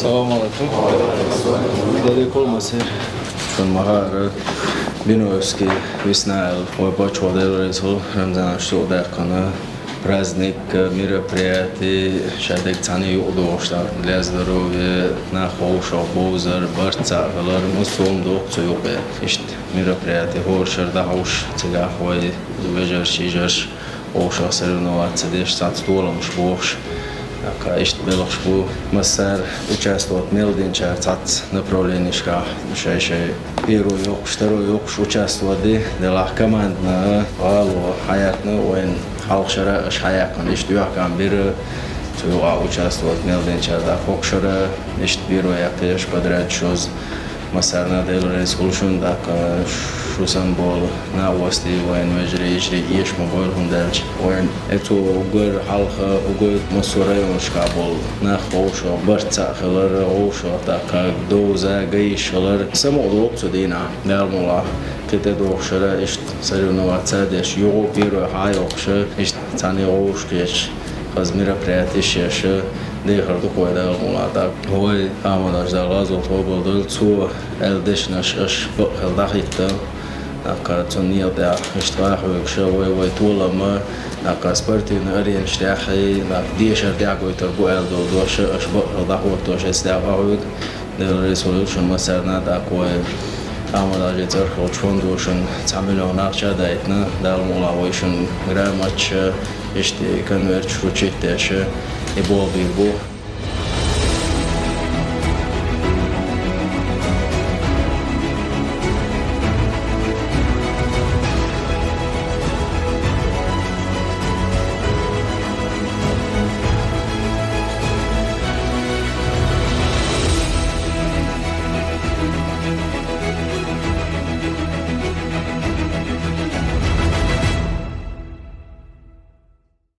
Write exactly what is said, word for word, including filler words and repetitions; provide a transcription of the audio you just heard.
Салам алейкум. Деррикъ ма-, шуна ма-, Биновский весна аьлла, вай паччахьо, Дела реза хуьлда, Рамзанович, цо даьккхина праздник, мероприяти, шадерг цхьаьна юкъадохуш, для здоровья, нах вовшах бовзар, барт цхьаъ хилар, массо а хӀума доху цу юкъе. Иштта мероприяти хӀора шарахь дӀахьуш, цигахь вай вежарш, йижарш вовшах соревноваться деш, цхьацца толамаш бохуш, тӀаккха иштта белхаш бу. Массара участвовать мел динчара цхьацца направленешкахь шай-шай первый йоккхуш, второй йоккхуш участвовать ди, делахь командно гӀало хьаяьккхина вайна хьалха шарахь, аша хьаяьккхина иштта юьхькӀам бира, цу юкъахь участвовать мел динчара, тӀаккха хӀокху шарахь иштта первый яьккхина подряд шозза. Массарна Дела реза хуьлда шуна, тӀаккха шу санна болу накъостий, вайн вежарий, йижарий эша ма бойла, хӀунда аьлча вайн э цу уггар хьалха, уггар массо а районашкахь болу нах вовшах барт цхьаъ хилар, вовшах тӀаккха довза, ган йиш хилар. Самукъадолу цу дийнахь, Дала мукъ лахь, кхин тӀедогӀуш шарахь иштта соревноваться деш, юха первый хьайоккхуш, иштта цхьаьна вовшах кхеташ, хаза мероприятеш еш, дехар ду-кх вай, Дала мукъ лахь. ТӀаккха вай Ахьмад-Хьаьжа, Дала гӀазот къобалдойла, цо аьлла дешнаш аша бакъ хила дӀахӀиттина. ТӀаккха цунна некъа тӀехь иштта хьоьгуш вай, вай толам, тӀаккха спортивный аренаш тӀехь, тӀаккха дешар тӀехь гойтур бу аьлла долу дош аша бакъ хила дӀахӀоттош, эцу тӀехь хьоьгу. Дела реза хуьлда шуна массарна, тӀаккха вай Ахьмад-Хьаьжин цӀарах йолчу фондо шуна цхьа миллион ахча а дайтина, Дала мукъ лахь, вай шуна грамоташ, иштта конверташ вручить деш, и болх бийр бу.